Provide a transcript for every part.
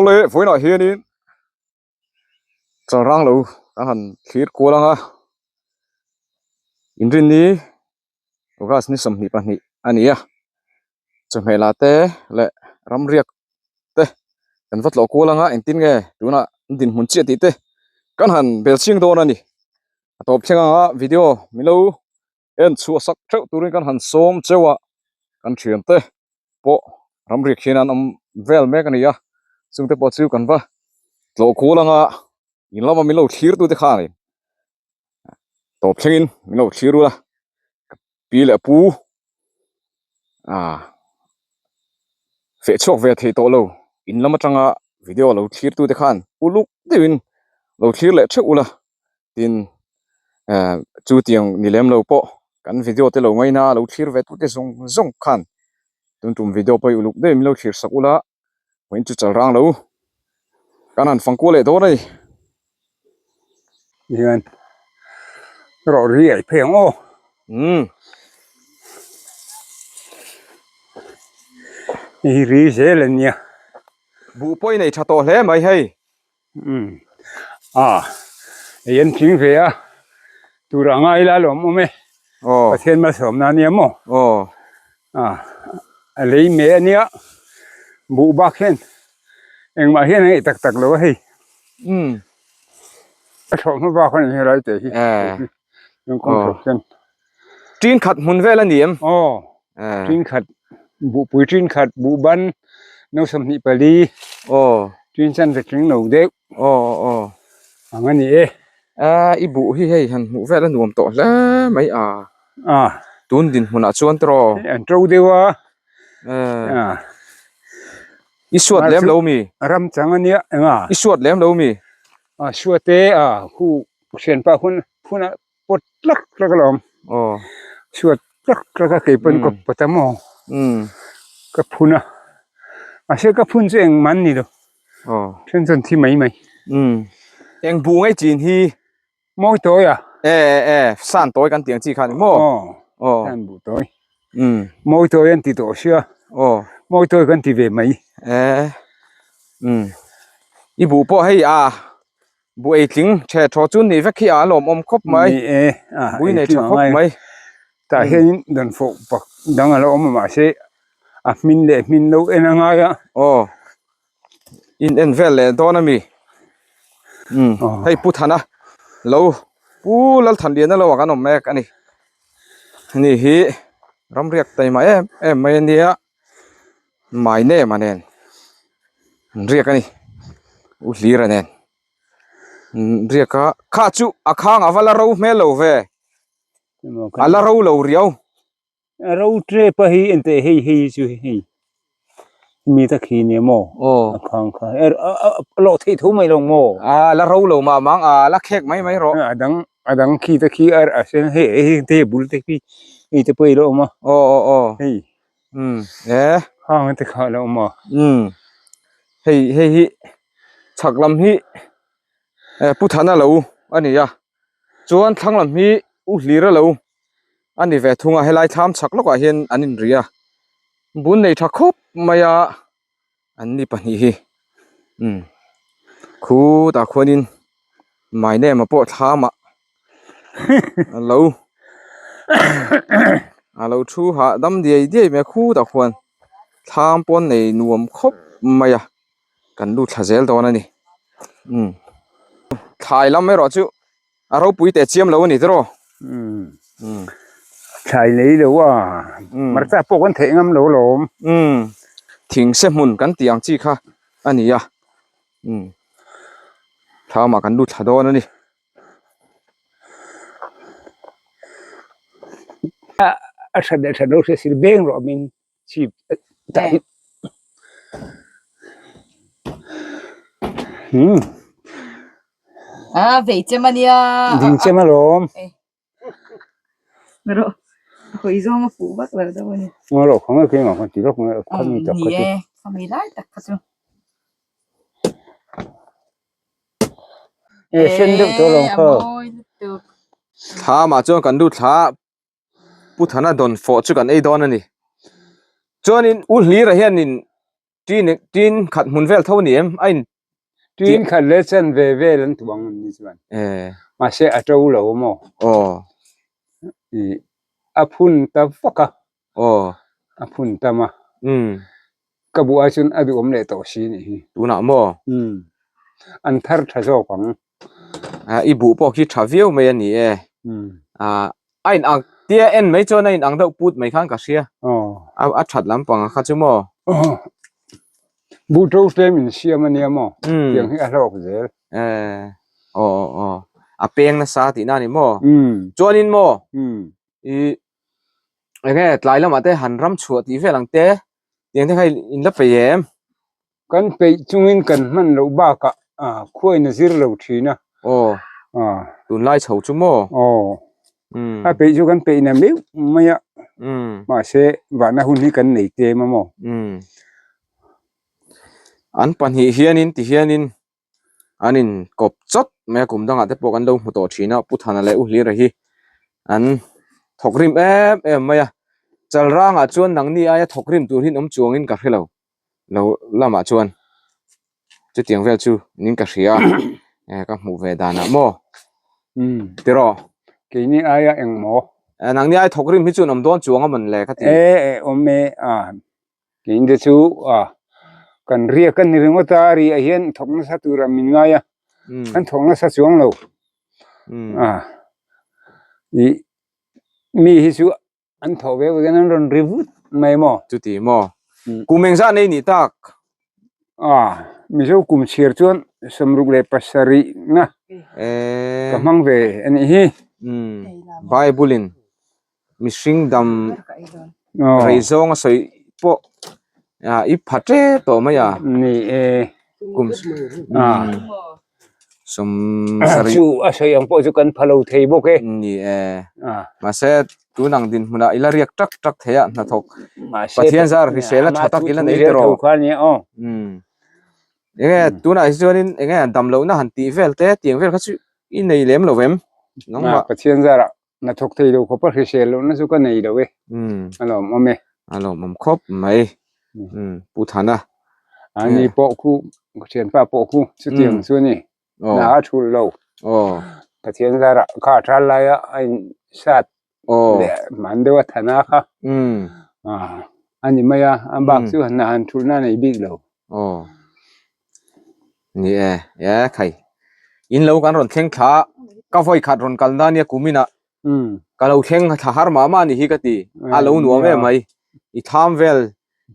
Awle vawiinah hianin chalrang lo kan han thlir kual ang a inrinni August ni 22 a ni a chawhmeh lah te leh ramriak te kan va tlawh kual ang a engtin nge tunah an dinhmun chiah tih te kan han bel ching dawn a ni a tawp thleng ang a video min lo en chhuah sak theuh turin kan han sawm cheu a kan thian te pawh ramriak hian an awm vel mek a ni a chungte pawh chu kan va tlawh kual ang a in lama min lo thlir tute khan tawp thlengin min lo thlir ula pi leh pu ah feh chhuak ve thei tawh lo in lam atanga video lo thlir tute khan uluk deuhin lo thlir leh theuh ula tin eh chu tiang ni lem lo pawh kan video te lo ngaina lo thlir ve tute zawng zawng khan tun tum video pawh hi uluk deuhin min lo thlir sak ula vawiin chu chal rang lo kan han fang kual leh dawn a ni. Hian rawh ri aih phei ang aw. Umm. Hei ri zel a nia. Buh pawh i nei tha tawh hle mai hei. Umm a hei an thing ve a tur a ngai la lawm awm e aw Pathian malsawmna ania maw aw a a lei meh ania buh bak hian engmah hian a ngaih tak tak lo a hei umm a thlawh hma bak a ni helai te hi eh Eng kawng Aw. thawk chuan. Ṭin khat hmun vel a ni em? Aw, Eh. ṭin khat, buhpui ṭin khat, buhban, no 24, Aw. ṭin chan ve tling lo deuh. Aw, aw. Ang a ni e. Eh, i buh hi hei han hmuh vel a nuam tawh hle mai a. Ah. Tun dinhmunah chuan tiraw? An ṭo deuh a. Eh. Ah. I suat lem lo mi? Ram chang a nia, enga? I suat lem lo mi? Ah, suat e, ah, hu Thianpa hun hunah pawt tlak tlak alawm. Aw. Chhuat tlak tlak a kei pawn ka pawt a maw. Umm. Ka phun a. Mahse ka phun chu eng man ni lo. Aw. Then chuan thi mai mai. Umm. Eng buh ngei chin hi. Mawi tawi a. E e e san tawi kan tih ang chi kha ni maw. Aw. Aw. San buh tawi. Umm. Mawi tawi an ti tawh sia. Aw. Mawi tawi kan ti ve mai. E. Umm. I buh pawh hei a. Bu ei tling the thaw chu ni vek hi a lawmawm khawp mai. Ni e, a Bui nei tha khawp mai. Tah hianin dan fawh pak dang a lo awm a mahse a hmin leh hmin lo en a ngai a. Aw in en vel leh dawn a mi. Umm hei Pu Thana lo Pu Lalthanliana lo ah kan awm mek a ni. Ani hi ramriak taima em em mai a nia. Mai nem a nen an riak a ni u hlir a nen an riak a kha chu a khang a va la ro hmel lo ve a la ro lo riau a ro tep a hei enteh hei hei chu hei mi ta khi nia maw aw a khang kha a lawh theih tho mai lo maw a la ro lo mah mang a la khek mai mai rawh a dang a dang khi te khi a sen hei hei te bul te khi hei te pawh hi a lo awm a aw aw aw hei. Umm e. Hang te kha a lo awm a. Umm hei hei hi chhak lam hi eh Pu Thana lo a ni a chuan thlang lam hi U Hlira lo a ni ve thung a helai thlam chhak lawkah hian an inri a bun nei tha khawp mai a an ni pahnih hi umm khutah khuanin my name a pawh thlam ah a lo a lo thu hah dam diai diai mai a khutah khuan thlam pawn nei nuam khawp mai a kan lut thla zel dawn a ni umm thlai lam erawh chu a ropui teh chiam lo a ni tiraw umm thlai nei lo a hmarcha pawh kan theih ngam lo alawm umm thing se hmun kan tih ang chi kha a ni a umm thlamah kan lut thla dawn a ni. A that leh that lo hria si beng rawh min chip tah hi umm. A vei chem a nia. Ding chem alawm. Rawh hawi zawng a fuh vak lo deuh a ni. Ngaw loh khawng e keimah khan ti lawk mai a khami tak kha chu. Ni e khami lai tak kha chu. E sen deuh tawh alawm kha. E a mawi lutuk. Thlamah chuan kan lut thla a Pu Thana dawn fawh chu kan ei dawn a ni. Chuanin U Hlira hianin. Tin tin khat hmun vel tho ni em a in Tin khat leh chan ve vel an tuang an ni chuan. Eh. Mahse a to lo maw? Aw. I a phun ta vak a. Aw. A phun tam a. Umm. Ka buh ai chuan a duhawm leh tawh si nih hi. Tunah maw? Umm. An thar tha zawk ang. Ah i buh pawh khi tha viau mai a ni e. Umm. Ah a in ang tia en mai chuan a in ang deuh put mai khan ka hria. Aw. A a that lampang kha chu maw? Aw. Buh to tlem in siam a nia maw? Umm. Tiang hi a hlawk zel. Eh. Aw aw aw. A peng nasa tihna a ni maw? Umm. Chuanin maw? Umm. I enge tlai lamah te han ram chhuah tih vel ang te tiang te kha in la peih em? Kan peih chungin kan hman loh bakah khuain a zir lo thin a. Aw tunlai chho chu maw? Aw a peih chu kan peih na meuh mai a mahse vahna hun hi kan nei tlem a maw? An pahnih hianin tihianin an in kawp chawt mai a kum dangah te pawh kan lo hmu tawh thin a Pu Thana leh U Hlira hi an thawk rim em em mai a Chalrangah chuan nangni aia thawk rim tur hi an awm chuangin ka hre lo lo lamah chuan chutiang vel chu nin ka hria a ka hmuh ve danah maw tiraw keini aia engmaw nangni aia thawk rim hi chu an awm dawn chuang a mawn le ka ti e awm e a Kein te chu ah kan riak a ni ringawt a, riah hian thawk nasa tur ah min ngai a, kan thawk nasa chuang lo ah ih mi hi chu an thawh ve vek in an rawn ri vut mai maw. Chuti maw? Kum engzah nei nih tak? Ah Mizo kum chhiar chuan 77 na ka hmang ve a nih hi. Bible in mihring dam rei zawng a sawi pawh ah i pha tep tawh mai a ni e kum sawm sarih chu a sawi ang pawh chu kan pha lo thei bawk e ni e mahse tun ang dinhmunah i la riak tak tak thei a hnathawk Pathian zar hrisel a tha tak ila nei tawh enge tunah hi chuanin enge dam lohna han tih vel te tiang vel kha chu i nei lem lo em nangmah Pathian zarah Na thawk thei lo khawp a hrisel lohna chu ka nei lo e. A lawmawm e. A lawmawm khawp mai. Pu Thana. A ni pawh khu, ka thianpa pawh khu chutiang chu a ni. Na a thulh lo. Pathian zarah kha a thal laia a insat leh hman deuh a Thana kha. A ni mai a, a bak chu na han thulhna a nei bik lo. Aw. Ni e, e khai. In lo kan rawn thleng thla a, ka vawi khat rawn kal na nia kumin ah. Ka lo thleng thla har mah mah a ni hi ka ti. A lo nuam em mai. I tham vel,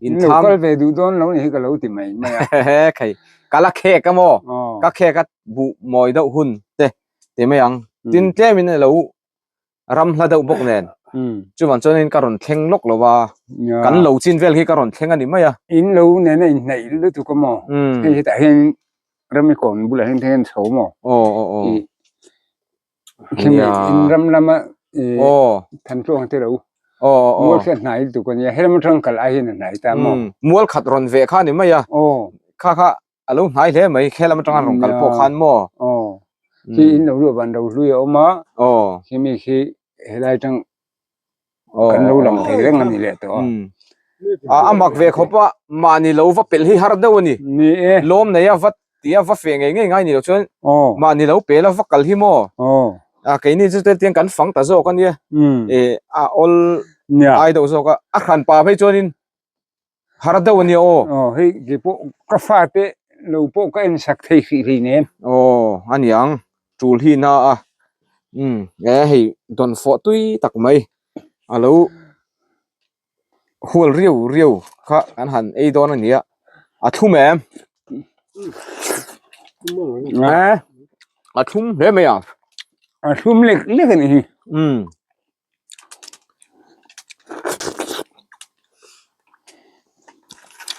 in tham. Lo kal ve duh dawn lo ni hi ka lo ti mai mai a. He khai. Ka la khek a maw? Ka khek a buh mawi deuh hun te ti mai ang. Tin tlem in a lo ram hla deuh bawk nen chuvan chuanin ka rawn thleng lawk lo a kan lo chin vel hi ka rawn thleng a ni mai a in lo nena inhnaih lutuk a maw hei hetah hian rami kawn bulah hian hian chho maw aw aw aw khimi in ram lama than tluang te lo aw aw mual khi a hnai lutuk a nia helam atang kal ai hian a hnai ta maw mual khat rawn veh kha a ni mai a aw kha kha a lo hnai hle mai khelam atanga rawn kal pawh khan maw aw khi in lo luah van ro hlui a awm a aw khimi khi helai tang kan lo lang thei reng a ni leh tawh a a mak ve khawp a mahni lo va pelh hi har deuh a ni ni e lawm nei a va tia va feh ngei ngei ngai ni lo chuan aw mahni lo pel a va kal hi maw aw a keini chu tiang kan fang ta zawk a nia e a awl ai deuh zawk a a hran pa phei chuanin Har deuh a nia aw. Aw hei kei pawh ka fate lo pawh ka en sak thei hrih hlei nen. Aw a niang tul hi na a umm e hei dawn fawh tui tak mai a lo hual riau riau kha kan han ei dawn a nia a thlum em? E a thlum hle mai a. A thlum lek lek a nih hi. Umm.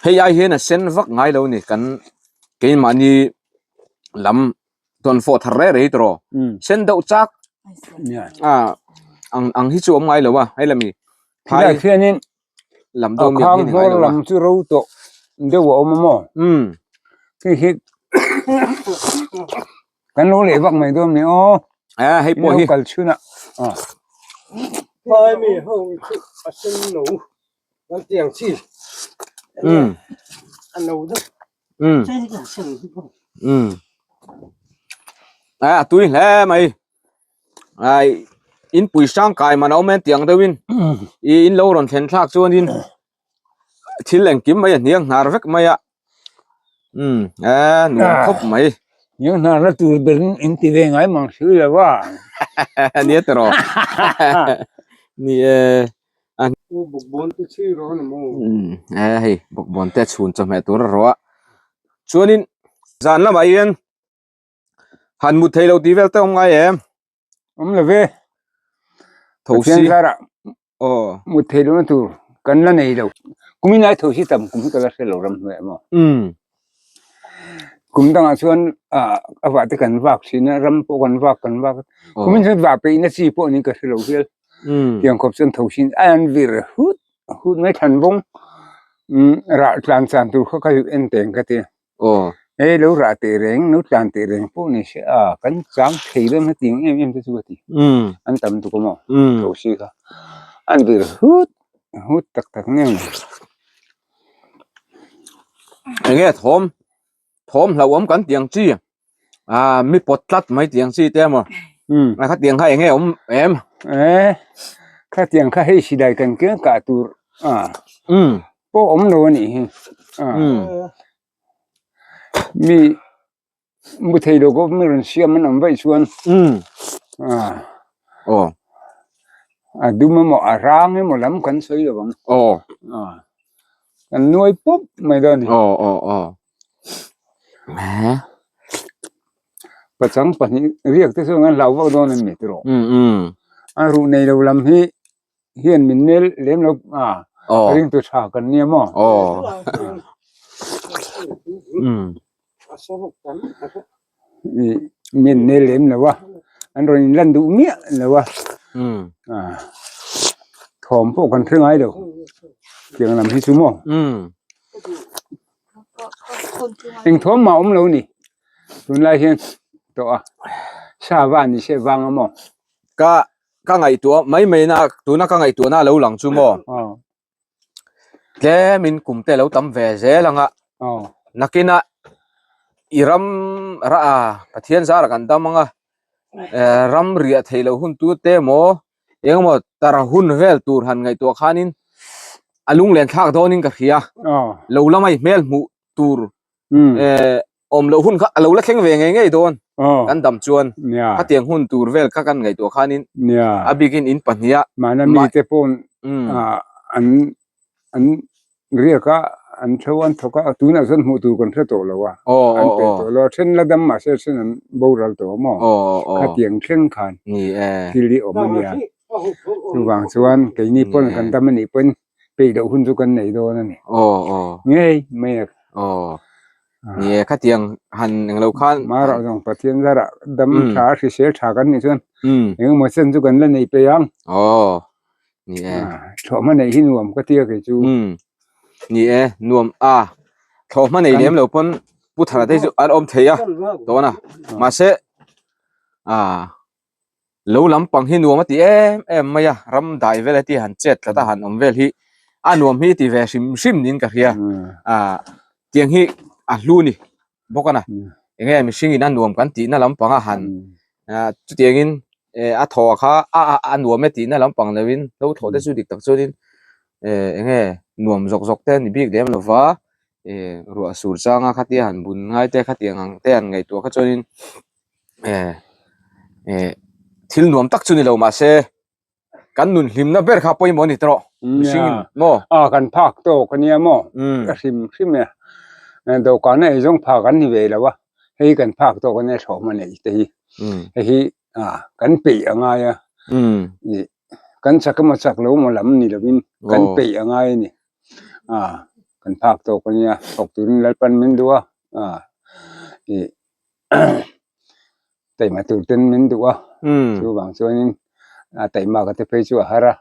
Hei ai hian a sen vak ngai lo ni kan keimahni lam tawnfawh thar reh reh tawh sen deuh chak a ang ang hi chu awm ngai lo a hei lami phai khianin lam deuh mi ang hi ni ngai lo a lam chu ro tawh deuh a awm a maw khi hi Kan lo leh vak mai dawn ni aw. A hei pawh hi. Kal chhun a. Phai mi ho chu a sen no kan tiang chi. Um. Um um a tui hle mai ai in pui hrang kai man a awm em tiang deuhin i in lo rawn thlen thlak chuanin thil engkim mai a hniang hnar vek mai a um e nuam khawp mai Hniang hnar na tur ber in in ti ve ngai mang si lo a nia tiraw ni e Bawkbawn te chhi rawh a ni maw? Um e hei bawkbawn te chhun chawhmeh tur a rawh a chuanin zan lamah hian han mut theih loh tih vel te awm ngai em? Awm lo ve. Tho si. Aw. Mut theih lohna tur kan la nei lo. Kumin ai tho si tam kum hi ka la hre lo ram hnuaiah maw. Um. Kum dangah chuan ah a vah te kan vak thin a ram pawh kan vak kan vak a. Kumin chuan vah peihna chi pawh niin ka hre lo hial. Um. Tiang khawp chuan tho sin a an vir hut hut mai thlan vawng um rah tlan chan tur kha ka en teng ka ti. Aw. Hei lo rah teh reng, lo tlan teh reng pawh ni se a, kan chang thei dawn kha tih ang em em te chu ka ti. An tam tuk a maw? Tho si kha. An vir hut hut tak tak nia maw. Enge thawm, thawm hlauhawm kan tih ang chi, ah mi pawt tlat mai tih ang chi te emaw. A khatiang kha enge awm em? E, khatiang kha hei silai kan keng kah tur a. Pawh awm lo a nih hi. Mi mu thei lo pawh mi rawn siam an awm vaih chuan a dum emaw a rang emaw lam kan sawi lo ang. Kan nuai pawp mai dawn a ni. Pachang pahnih riak te chuan an hlau vak dawn a ni tiraw. A ruh nei lo lam hi. hian min nel lem lo a ringtu tha kan nia maw min nel lem lo a an rawn in lan duh miah lo a thawm pawh kan hre ngai lo tiang lam hi chu maw eng thawm mah awm lo a ni tunlai hian tawh a sa va ni se vang a maw ka Ka ngaihtuah mai mai na tuna ka ngaihtuah na lo lang chu maw tlemin kum te lo tam ve zel anga nakina i ram rah a Pathian zara kan dam anga ram riah theih loh hun tu te emaw engemaw tar hun vel tur han ngaihtuah khanin a lunglen thlak dawnin ka hria lo lamai hmel hmuh tur awm loh hun kha a lo la thleng ve ngei ngei dawn kan dam chuan khatiang hun tur vel kha kan ngaihtuah khanin a bikin in pahniha mahna mite paw'n an an riak a an tho an thawk a tunah chuan hmuh tur kan hre tawh lo a an pe tawh lo a then la dam mahse then an boral tawh a maw khatiang thleng khan thil hi awm a nia chuvang chuan keini pawn kan dam a nih pawn peih loh hun chu kan nei dawn a ni. Aw aw. Ngei mai a. Aw. Ni e khatiang han eng lo khan. Mara zawng Pathian zarah dam tha hrisel tha kan nih chuan engemaw chen chu kan la nei peih ang. Aw. Ni e. Thlawhhma neih hi nuam ka tia kei chu. Ni e nuam a. Thlawhhma nei lem lo pawn Pu Thara te chu an awm thei a dawn a. Mahse a Lo lampang hi nuam a ti em em mai a, ram dai vel heti han chet tlat a han awm vel hi a nuam hi ti ve hrim hrim niin ka hria. Ah tiang hi a hlu ni bawk a na. Enge mihring in a nuam kan tihna lampang a han ah chutiangin eh a thaw kha a a nuam e tihna lampang loin lo thaw te chu dik tak chuanin eh enge nuam zawk zawk te a ni bik lem lova eh ruah sur changa khatia han bun ngai te khatiang ang te han ngaihtuah kha chuanin. eh eh thil nuam tak chu ni lo mahse kan nun hlimna ber kha pawimawh a ni tawh mihring in maw a kan phak tawk a nia maw ka hrim hrim e dawhkan a eizawng phak an ni ve lo a hei kan phak tawk a nia thlawhhma neih te hi hei hi ah kan peih a ngai a ih kan chak emaw chak lo emaw lam ni lovin kan peih a ngai a ni ah kan phak tawk a nia thawk turin Lalpan min duh a ah ih. Taima tur ten min duh a, chuvang chuanin a taima ka te phei chu a har a,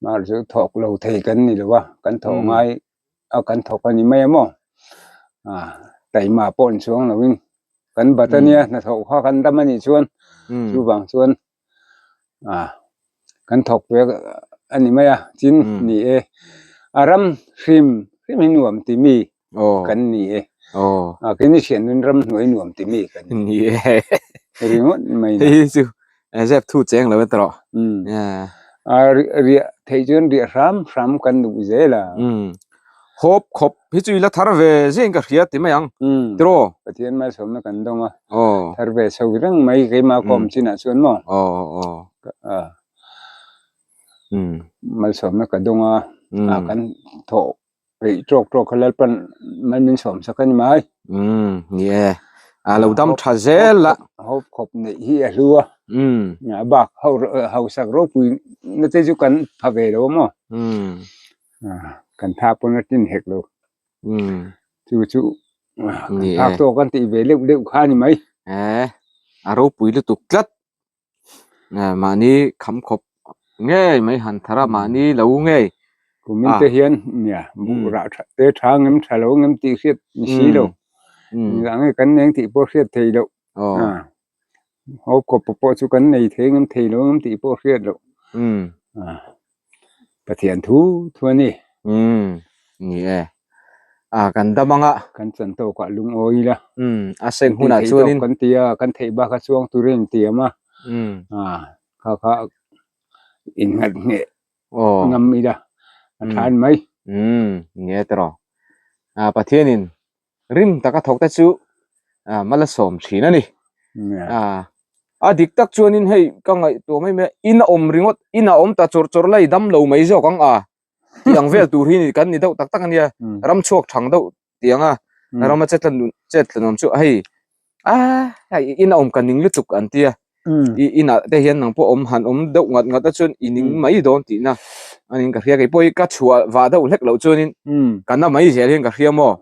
mahse chu thawk lo thei kan ni lo a, kan thawh ngai a kan thawk a ni mai a maw, taima pawh an chuang loin kan bat a nia hnathawh kha kan dam a nih chuan chuvang chuan kan thawk ve a ni mai a, tin ni e a ram hrim hrim hi nuam ti mi. kan ni e. Keini thian nun ram hnuai nuam ti mi kan ni e. Ringawt mai na. Hei chu zep thu cheng lo e tawh. Riah theih chuan riah hram hram kan duh zel a. Hawp khawp hi chu i la thar ve zeng ka hria ti mai ang tiraw. Pathian malsawmna kan dawng a. Thar ve chho reng mai keimah kawm chinah chuan maw. Malsawmna ka dawng a, kan thawh peih tawk tawk kha Lalpan mai min sawm sak a ni mai. Umm ni e, a lo dam tha zel a. Hawp khawp neih hi a hlu a, a bak hausak ropui na te chu kan pha ve lo a maw? Kan tha pawn a tin hek lo. Chu chu kan phak tawk kan tih ve deuh deuh kha a ni mai. E, a ropui lutuk tlat. Mahni kham khawp ngei mai han thar a mahni lo ngei. Kumin te hian nia buh rah tha te tha ngem tha lo ngem tih hriat ni si lo. Engah nge kan neng tih pawh hriat thei loh. Haw khawp pawh chu kan nei thei ngem thei lo ngem tih pawh hriat loh. Pathian thu thu a ni. Umm ni e. A kan dam anga. Kan chan tawkah lungawi ila. Umm a seng hunah chuanin. Kan ti a, kan theih bak a chuang turin an tiam a. Umm. A kha kha innghat ngheh ngam ila a tha an mai. Umm ni e tiraw. A Pathianin rim taka thawk te chu mal a sawm thin a ni. A dik tak chuanin hei ka ngaihtuah mai mai a, in a awm ringawt, in a awm ta chawrh chawrh lai dam lo mai zawk ang a tih ang vel tur hi kan ni deuh tak tak a nia, ram chhuak thang deuh tih ang a, rama chet tla chet tla nuam chu hei a hei in a awm ka ning lutuk an tia. I inah te hian nang pawh awm han awm deuh ngat ngat a chuan i ning mai dawn tihna a niin ka hria kei pawh hi ka chhuah vah deuh hlek loh chuanin ka na mai zel hian ka hria maw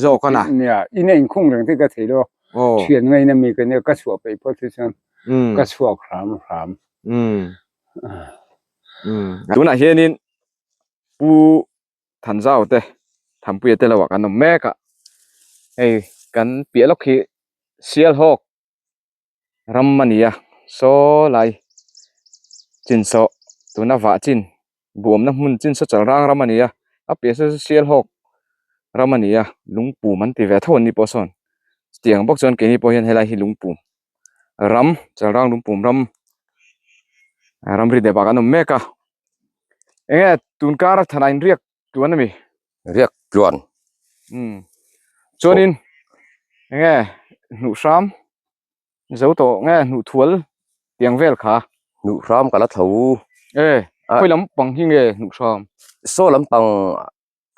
zawk a na. Nia ina inkhung reng te ka thei lo thian ngaina mi ka nia ka chhuah peih phawt hi chuan ka chhuak hram hram. Tunah hianin Pu Thanzau te Thanpuia te lohah kan awm mek a hei kan piah lawk hi Sialhawk ram a ni a saw lai chin saw tuna vah chin buamna hmun chin saw chalrang ram a ni a a piah saw chu sialhawk ram a ni a lungpum an ti ve tho an ni pawh sawn chutiang bawk chuan keini pawh hian helai hi lungpum ram chalrang lungpum ram ramri dep ah kan awm mek a enge tun kar a thana inriak tluan a mi. Riak tluan. Umm chuanin enge hnuh hram zo tawh nge hnuh thual tiang vel kha. Hnuh hram ka la tho. E khawi lampang hi nge hnuh hram. Saw lampang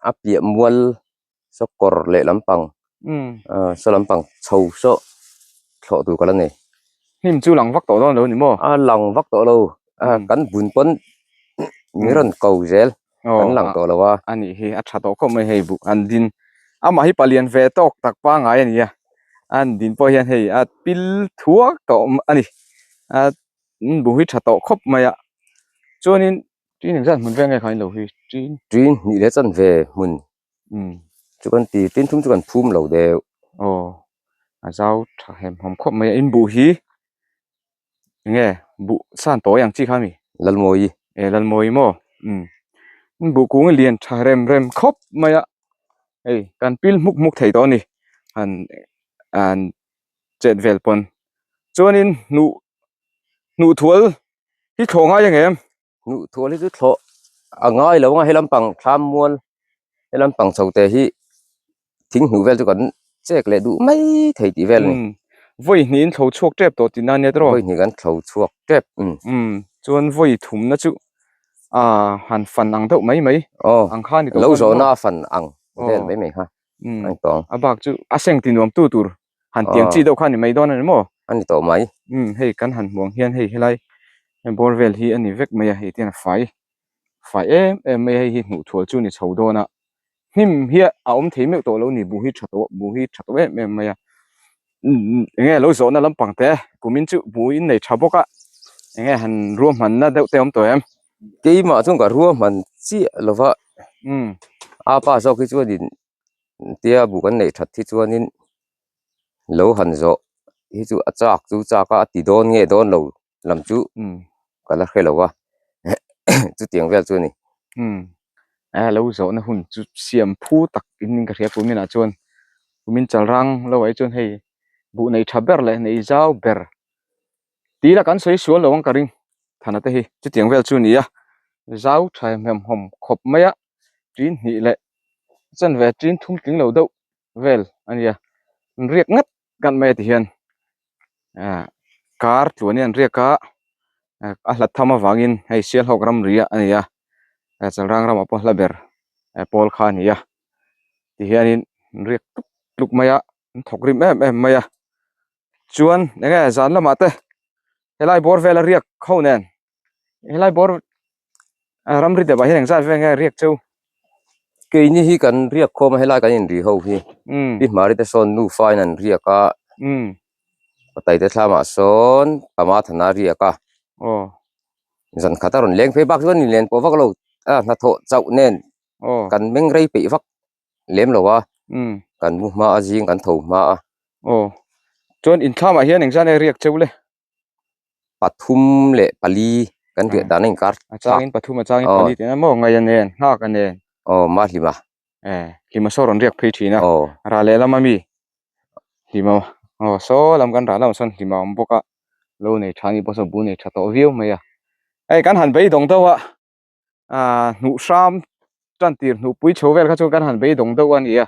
a piah mual saw kawr leh lampang saw lampang chho saw thlawh tur ka la nei. Hnim chu lang vak tawh dawn lo ni maw? A lang vak tawh lo kan bun pawn min rawn ko zel. kan lang tawh lo a. A nih hi a tha tawh khawp mai hei buk an din amah hi palian ve tawk tak pangai a ni a an din pawh hian hei a pil thuak tawh a ni a bu hi tha tawh khawp mai a chuanin ṭin engzat hmun vel nge kha in lo hi ṭin. Ṭin hnih leh chuan ve hmun chu kan ti ṭin thum chu kan phum lo deuh. Aw a zau tha hem hawm khawp mai a in buh hi. Enge buh san tawi ang chi kha mi? Lalmawi. E Lalmawi maw? Umm. Buh kung lian tha rem rem khawp mai a. Hei kan pil hmuk hmuk thei tawh a ni. Han an chet vel pawn. Chuanin hnuh hnuh thual hi thlawh ngai ang em? Hnuh thual hi chu thlawh a ngai lo ang a he lampang thlam mual he lampang chho te hi thing hnuh vel chu kan chek leh duh mai thei tih vel a ni. Vawi hnih in thlo chhuak tep tawh tihna ania tawh. Vawi hnih kan thlo chhuak tep umm. Chuan vawi thumna chu ah han fan ang deuh mai mai ang kha ni tawh lo zawhna a fan ang vel mai mai kha a ni tawh ang. A bak chu a seng ti nuam tu tur han tiang chi deuh kha a ni mai dawn a ni maw? A ni tawh mai. Umm hei kan han hmuh ang hian hei helai bawr vel hi a ni vek mai a hei tian a fai fai em em mai a hei hi hnuh thual chu a ni chho dawn a hnim hi a awm thei meuh tawh lo a ni buh hi tha tawh buh hi tha tawh em em mai a eng nge lo zawhna lampang te kumin chu buh in nei tha bawk a eng nge han ruahmanna deuh te a awm tawh em? Keimah chuan ka ruahman chiah lova a pa zawk hi chuanin tia buh kan neih that hi chuanin lo han zawh hi chu a chak chu chak a a ti dawn nge dawn lo lam chu ka la hre lo a chutiang vel chu a ni. Lo zawhna hun chu siam phu tak in ka hria kumin ah chuan kumin chalrang lo ah hi chuan hei buh nei tha ber leh nei zau ber tih ila kan sawi sual lo ang ka ring thana te hi chutiang vel chu a ni a zau tha hmemhawm khawp mai a tin hnih leh chanve tin thum tling lo deuh vel a nia an riak ngat ngat mai a ti hian ah kar tluan hi an riak a a hlat tham avangin hei sialhawk ramri a ni a chalrang ramah pawh hla ber pawl kha a ni a ti hianin an riak tluk tluk mai a an thawk rim em em mai a chuan eng nge zan lamah te helai bawr vel a riak ho nen helai bawr ramri deuh ah hian engzat vel nge riak cheu. Keini hi kan riak khawm a helai kan inri ho hi pi hmari te sawn nufa in an riak a patai te thlamah sawn pama thana a riak a zan khat a rawn leng phei bak chuan inlen pawh vak lo a hnathawh chauh nen kan meng rei peih vak lem lo a kan mu hma a zing kan tho hma a. Aw chuan inthlamah hian engzat nge riak cheu le. pathum leh pali kan riah dan a inkar a changin pathum a changin pali tih na maw ngaih a nen nghak a nen aw mahlima e hlima saw rawn riak phei thin a rah leh lama mi hlima aw saw lam kan rah lamah sawn hlima a awm bawk a lo nei tha anih pawh saw bul nei tha tawh viau mai a hei kan han beidawng deuh a ah hnuh hram tan tir hnuh pui chho vel kha chu kan han beidawng deuh a ni a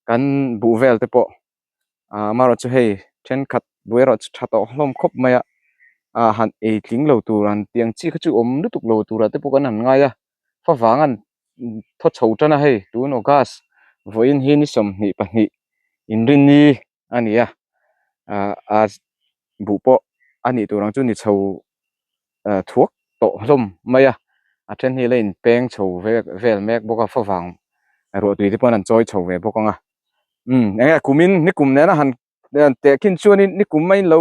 kan buh vel te pawh ah amaherawhchu hei thenkhat buai erawh chu tha tawh hlawm khawp mai a ah han ei tling lo tur han tiang chi kha chu awm lutuk lo turah te pawh kan han ngai a favang an thaw chho tan a hei tun august vawiin hi ni 22 inrinni a ni a ah ah buh pawh a nih tur ang chu ni chho ah thuak tawh hlawm mai a a then hi la inpeng chho vel vel mek bawk a favang ruahtui te pawh an chawi chho ve bawk ang a umm eng nge kumin nikum nena han tehkhin chuanin nikum mai in lo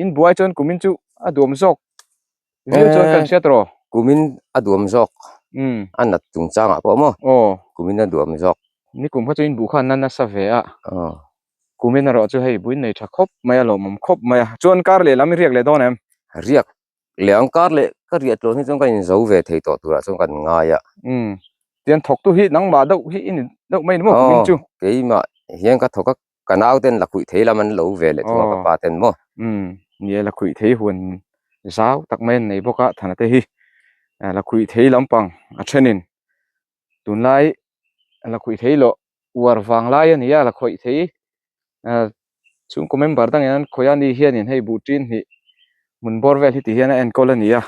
inbuai chuan kumin chu a duam zawk viau chuan kan hriat rawh kumin a duam zawk a nat chungchangah pawh maw kumin a duam zawk nikum kha chu inbuh khan na nasa ve a kumin erawh chu hei buin nei tha khawp mai a lawmawm khawp mai a chuan kar leh lam i riak leh dawn em riak leh ang kar leh ka riah tlawn hi chuan ka inzo ve thei tawh turah chuan kan ngai a umm tian thawktu hi nangmah deuh hi i ni deuh mai ni maw kumin chu keimah hian ka thawk a Ka nau ten lakhuih thei lam an lo ve leh thung a ka pa ten maw. Umm ni e lakhuih thei huan zau tak mai an nei bawk a thana te hi lakhuih thei lampang a thenin tunlai lakhuih thei loh uar vang lai a ni a lakhuih thei chhungkaw member dangin an khawih a ni hianin hei buh tin hnih hmun bawr vel hi ti hian a enkawl a ni a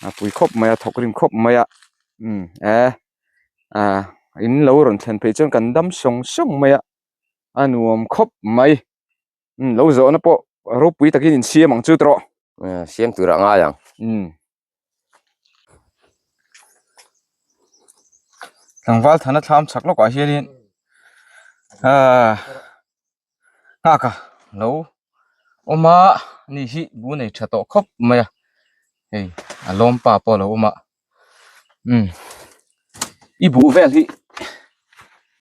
a pui khawp mai a thawk rim khawp mai a umm e ah in lo rawn thlen phei chuan kan dam sawng sawng mai a. a nuam khawp mai umm lo zawhna pawh ropui takin in siam ang chu tawh siam tur ah ngai ang umm tlangval thana thlam chhak lawkah hianin ahh nghak a lo awm a ani hi bu nei tha tawh khawp mai a hei a lawm pa pawh a lo awm a. Umm i buh vel hi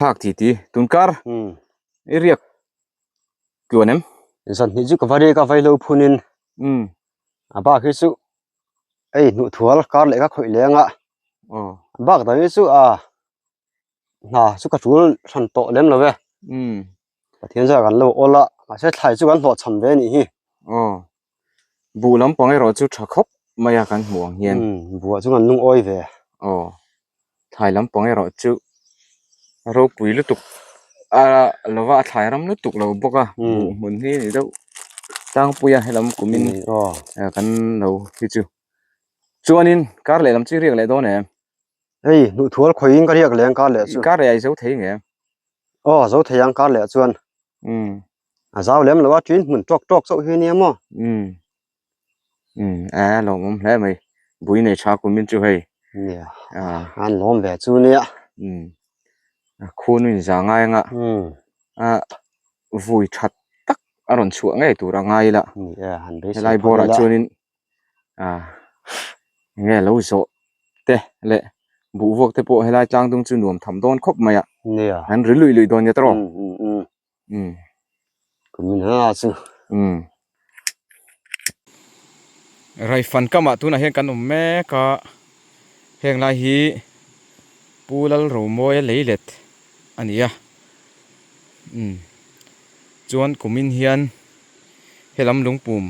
phak ti ti tun kar i riak tluan em zan hnih chu ka va riak a vaihlo phun in umm a bak hi chu hei hnuh thual kar leh ka khawih leng a aw a bak dang hi chu a hna chu ka tul hran tawh lem lo e umm Pathian zawk an lo awl a mahse thlai chu kan hlawhchham ve a nih hi aw Buh lampang erawh chu tha khawp mai a kan hmuh ang hian. Umm buh ah chuan an lungawi ve. Aw thlai lampang erawh chu a ropui lutuk a lova a thlai ram lutuk lo bawk a buh hmun hi ni deuh tlangpui a helam kumin kan lo hi chu. Chuanin kar lehlam chu i riak leh dawn em? Hei hnuhthual khawiin ka riak leh ang kar leh chu. Kar leh ah i zo thei nge? Aw zo thei ang kar leh chuan. Umm. A zau lem lo a ṭin hmun tawk tawk chauh hi nia maw? Umm. Umm a lawmawm hle mai. Bui nei tha kumin chu hei. Nia. An lawm ve chu nia. Umm. A khunu in za ngai anga. Umm. A vui that tak a rawn chhuah ngei tur a ngai ila. Nia han beisei Helai bawrah chuanin ah enge lo zawh te leh buh vuak te pawh helai tlang dung chu nuam tham dawn khawp mai a nia an ri luih luih dawn nia tawh um um kumin ha chu um Raifan kamah tunah hian kan awm mek a heng lai hi. Pu Lalromawia leilet a ni a umm chuan kumin hian helam lungpum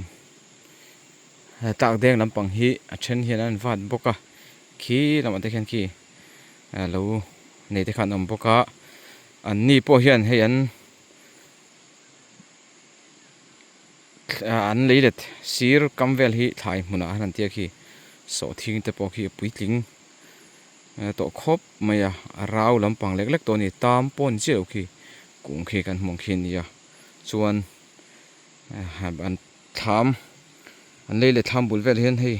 tlak deng lampang hi a then hian an vat bawk a khi lamah te khian khi lo nei te kha an awm bawk a an ni pawh hian hei an an leilet sir kam vel hi thlai hmunah khan an tia khi sawhthing te pawh khi a puitling. Tawh khawp mai a, a rau lampang lek lek tawh a ni, tam pawh ni chiah lo khi kung khi kan hmuh ang khi a ni a, chuan an thlam an lei leh thlam bul vel hian hei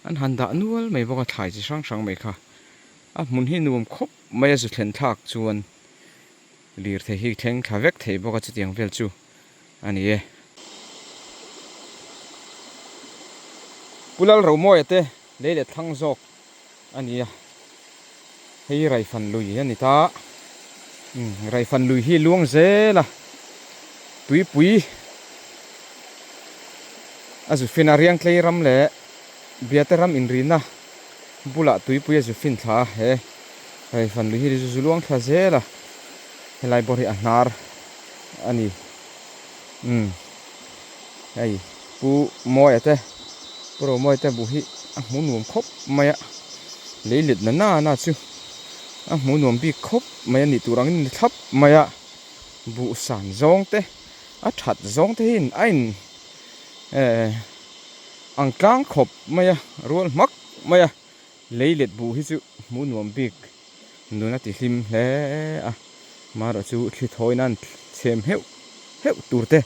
an han dah nual mai bawk a thlai chi hrang hrang mai kha a hmun hi nuam khawp mai a zu thlen thlak chuan lirthei hi thleng thla vek thei bawk a chutiang vel chu a ni e. Pu Lalromawia te lei leh thlang zawk. A ni a, hei Raifan lui a ni ta. Umm Raifan lui hi luang zel a, tuipui a zu fin a, Riangtlei ram leh Biate ram inrina bulah tuipui a zu fin thla a, he Raifan lui hi zu luang thla zel a, helai bawr hi a hnar a ni. Umm hei Pu Mawia te Pu Romawia te buh hi a hmu nuam khawp mai a, lei let na na na chu a hmu nuam bik khawp mai a nih tur angin ni thlap mai a, buh san zawng te a that zawng te hi a in eh ang tlang khawp mai a, rual hmak mai a, lei let buh hi chu hmu nuam bik nun a ti hlim hle a, marawh chu thli thawi nan chhem heuh heuh tur te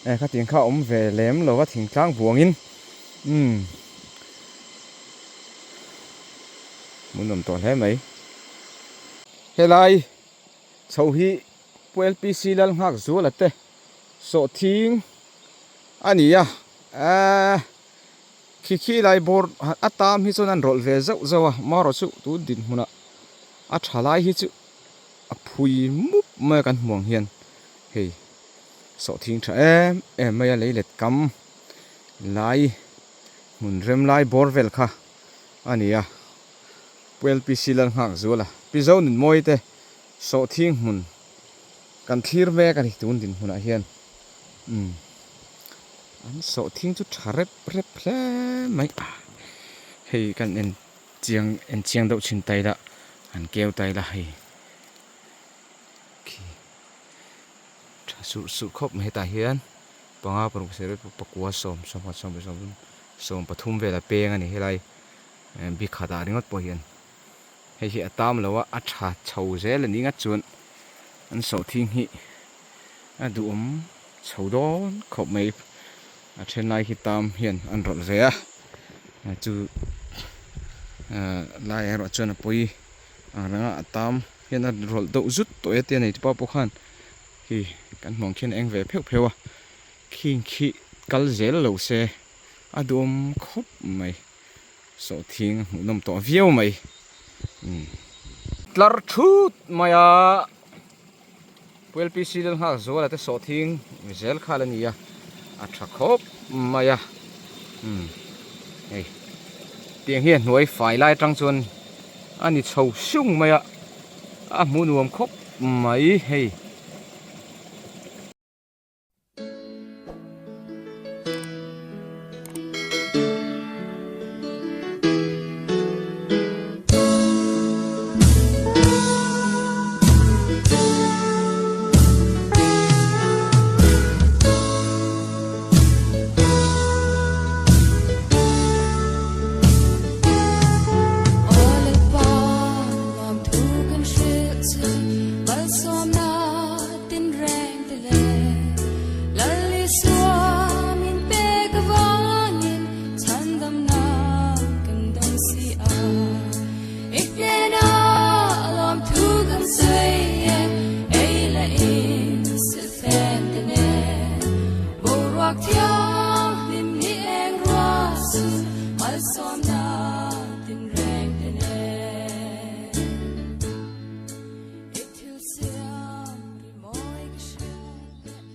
eh khatiang kha a awm ve lem lo a thingtlang buangin umm hmuhnawm tawh hle mai. Helai chho hi Pu LPC Lalnghak Zuala te sawhthing a ni a ehh. Khi khi lai bawr a tam hi chuan an rawlh ve zauh zauh a, marawh chu tun dinhmunah a tha lai hi chu a phui mup mai a kan hmu ang hian hei sawhthing tha em em mai a lei let kam lai hmun rem lai bawr vel kha a ni a, Pu LPC Lalnghakzuala Pi Zonunmawii te sawhthing hmun kan thlir mek a ni tun dinhmunah hian umm. An sawhthing chu tha rep rep hle mai a, hei kan en chiang en chiang deuh thin ta ila an keu ta ila hei khi tha surh surh khawp mai hetah hian panga paruk sarih pakua sawm sawmkhat sawmpahnih sawmpathum sawmpathum vel a peng a ni helai bikhat ah ringawt pawh hian hei hi a tam lo a a tha chho zel a ni ngat chuan an sawhthing hi a duhawm chho dawn khawp mai a then lai khi tam hian an rawlh ve a chu lai erawh chuan a pawi ang reng a a tam hian a rawlh deuh zut tawh e tia nei te pawh pawh khan khi kan hmuh ang khian a eng ve pheuh pheuh a khing khi kal zel lo se a duhawm khawp mai. Sawhthing a hmuhnawm tawh viau mai. Umm. Tlar thut mai a, Pu LPC Lalnghak Zuala te sawhthing zel khal a ni a, a tha khawp mai a. Umm. Hei. Tiang hi a hnuai fai lai atang chuan a ni chho sung mai a, a hmuh nuam khawp mai hei.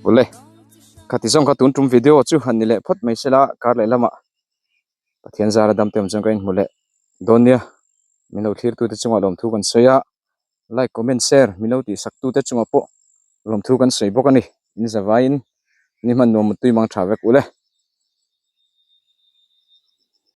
Awle khati zawng kha tun tum video chu han ni leh phawt mai sela kar leh lamah Pathian zara dam te awm chuan ka inhmu leh dawn nia. Min lo thlirtute chungah lawmthu kan sawi a, like, comment, share min lo tihsaktute chungah pawh lawmthu kan sawi bawk a ni. In zavaiin ni hman nuam mutui mang tha vek ule.